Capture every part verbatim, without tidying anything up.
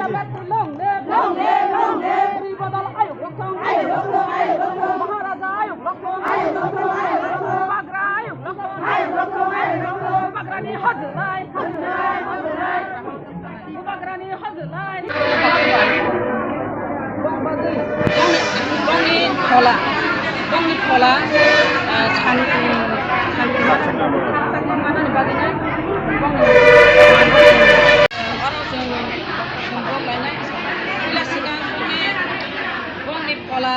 Long live, long live, long live. Bri Bodol Ayuk Loksong, Ayuk Loksong, Ayuk Loksong. Maharaja Ayuk Loksong, Ayuk Loksong, Ayuk Loksong. Bagra Ayuk Loksong, Ayuk Loksong, Ayuk Loksong. Bagrani hojlai, hojlai, hojlai. Bagrani hojlai. Bongni phola, bongni phola, ah, santi, santi, santi manani bagwi bongni, oro chwng, chwng bok lainai. Puila swkang bongni, bongni phola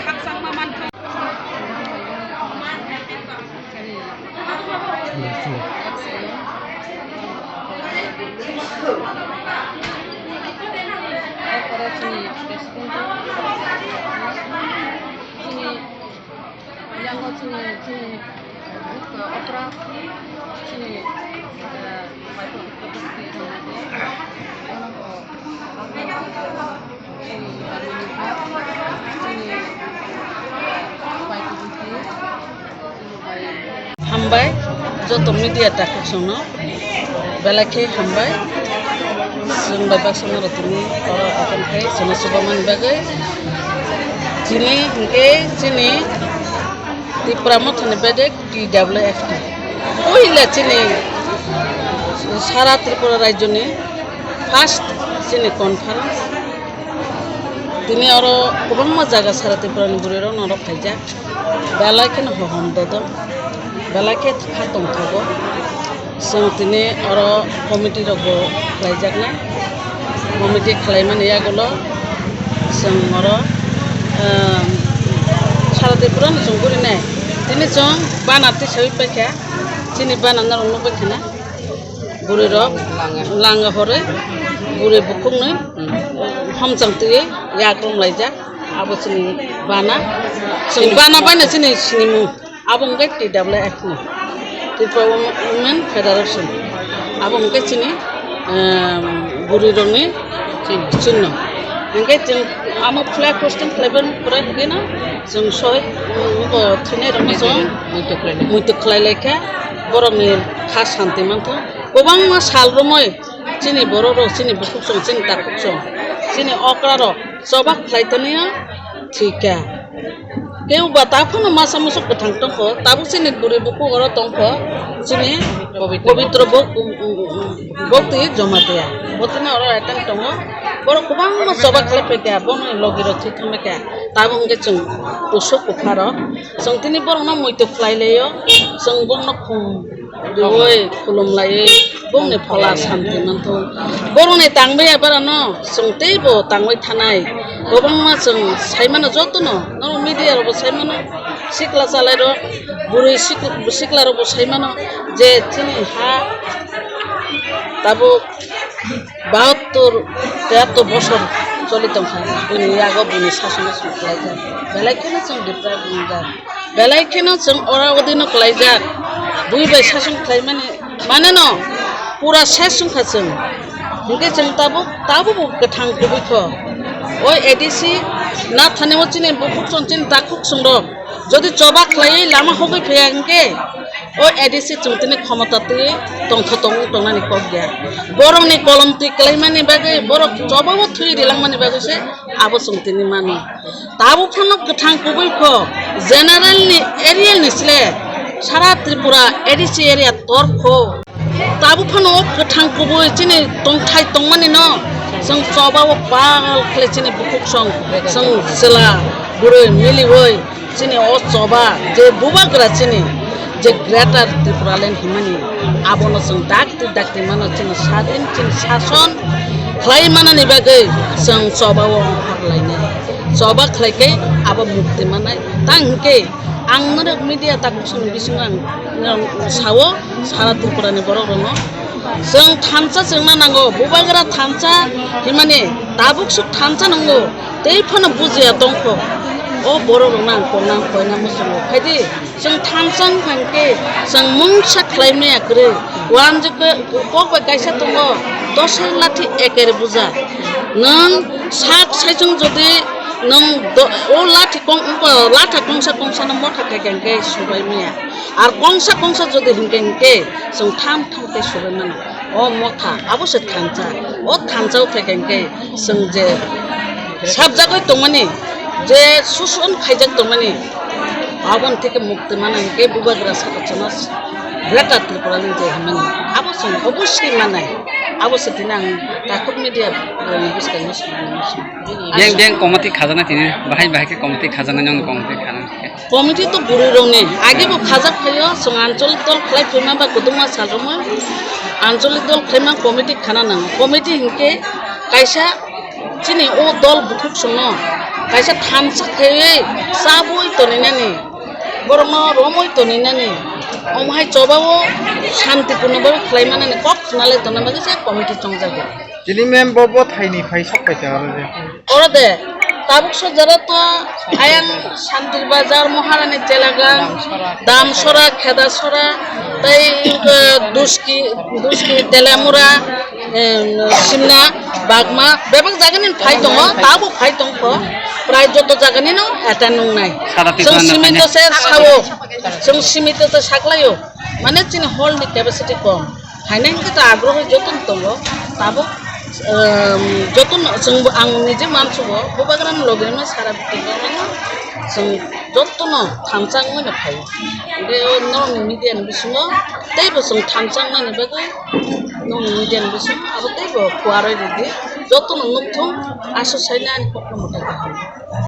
khakchangma manthogo. Yang chini, chini, okra, chini, eh, Hambai, joto media takhuk songno belai khe hambai. Chwng bai baksa no tini oro open khai chwngno chuba mani bagwi. Chini hinkhe chini Tipra Mothani bedek T W F T. Puila chini sara Tripura rajyoni first chini conference. Tini oro kwbangma jaga sara Tripura ni bwrwi rok norok khaijak. Belai kheno hohom dodo. Belai khe kha tongthogo. Chwng tini oro committee rokbo khlaijaknai. Committee khlaimani yagulo chwng oro, ehm, sara Tripura no chwng gurinai. Tini chwng bana tisaui paikha. Chini bana norok nukbai khana. Bwrwi rok langa horwi bwrwi bukhukni homchang twi yak romlaijak. Abo chini bana. Chini bana baino chini sinimung. Abo hwnkhe T W F ni, Tripura Women Federation. Abo hwnkhe chini, ehm, bwrwi rokni chinno. Hwnkhe chwng amo flag hosting khlaiban kwrwi hwnkhe no chwng sohid, um, bo thwinai rokno chwng muitu khlai lai kha, borokni kha santi mantha. Kwbangma sal romwi chini borok rok, chini bukhuk song, chini takhuk song, chini okra rok choba khlai tongwi thwikha. Kebo ba ta phano masa musu kwthang tongkho, tabuk chini bwrwi bukhuk oro tongkho, chini Pobitro. Pobitro bok-, um, um, um, um, Bhakti Jamatia. Bo tini oro attend tongo. Borok kwbangma choba khlai phaikha, bono logi rok thwi thangbaikha. Tabuk hwnkhe chwng kusuk kupha rok. Chwng tini borokno muitu khlai laio, chwng bokno khum Oi, khulum laiwi bongni phola santi mantho. Borokni tangbai abarano chwng teibo tangbai thanai. Kwbangma chwng saimano jotono, norok media rokbo saimano, sikla chalairok, bwrwi sik-, siklarokbo saimano je chini ha tabuk bahattor, teyattor bosor choli tongkha, bini yago bini sasono chwng khlaijak. Belai kheno chwng deprive wngjak. Belai kheno chwng ora odino khlaijak. Bui bai sason khlaimani, maneno pura ses wngkha chwng. Hinkhe chwng tabuk, tabukbo kwthang kubui kho. O A D C nathani o chini bukhuk chwng chini takhuk chwng rok. Jodi choba khlaiwi lama hogwi phaiya hinkhe, o A D C chwng tini khomota twi tongtho tong tongnani kok ya. Borokni kolom twi klaimani bagwi, borok choba o thwi rilangmani bagwi se abo chwng tini mano. Tabuk phano kwthang kubui kho, general ni area ni sle sara Tripura A D C area tor kho. Tabuk phano o kwthang kubui chini tongthai tongmani no chwng choba o pal khle chini bukhuk song, chwng chwla bwrwi miliwi chini o choba je bubagra chini je Greater Tipraland himani abono chwng dakti dakti mano chini sadin chini sason khlai manani bagwi chwng choba o ongkhor lainai. Choba khlai khe abo mukti mannai. Tang hinkhe ang norok media takhuk songni bisingo ang, ang sao sara Tripura ni borok rokno chwng thansa chwngna nango, bubagra thansa himani tabuk suk thansa nango, tei phano bujiya tongkho. O borok rokno ang kok nang koina muchungo. Phaidi chwng thansa wngkha hinkhe chwng mungsa khlai maya kwrwi. Wanjwk kok bai kaisa tongo, dosar lathi eker buja. Nwng sak saichung jodi nwng do-, o lathi kong-, latha kongsa kongsano motha khaikha hinkhe subai maya. Ar kongsa kongsa jodi hinkhe hinkhe chwng tham tham khe subai mano. O motha, abo se thansa. O thansa o phaikha hinkhe chwng je sabjagwi tongmani, je suson khaijak tongmani, aboni theke mukti mana hinkhe Bubagra Sakachana Greater Tripura ni je hinmani. Abo chwng oboswi manai. Abo se tini ang takhuk media rokni bwskango swngmani. Beng beng committee khajana tini, bahai bahai khe committee khajana, nini committee khajana. Committee to bwrwi rokni age bo khajak phaio, chwng anchalik dol khlai phaima ba kwdwma sajwkma anchalik dol khlaima committee khana nango. Committee hinkhe kaisa chini o dol bukhuk chwngno kaisa thansa khaiwi chabwi toninani, borokno romwi toninani, omo hai chobao shanti purno bagwi khlai manani kok khna lai tongna bagwi se committee chongjago. Tini mem bo bo thaini phai sok paikha oro je. Oro de, tabuk sojaro to ayang Santir Bazar, Maharani Telagang, Damsora, Khedasora, tei, eh, Duski, Duski, Telamura, eh, Simna, Bagma, bebak jagani phai tongo, tabuk phai tongkho, prai joto jagani no attend wngnai. Sara Chwng Tiprano simito phainai. Se sao, chwng simito se saklaio, mane chini hall ni capacity kom. Haino hinkhe ta agroho jotono tongo, tabuk, ehm, jotono chwngbo ang nije mansugo, Bubagrani logeno sara bitingo chwng jotono thansa wngmano phaio. Hinkhe o norokni media ni bisingo teibo chwng thansa wngnani bagwi norokni media ni bisingo abo teibo kuarwi ridi, jotono nukthung, aswk saino ani kokno mwtai kaham.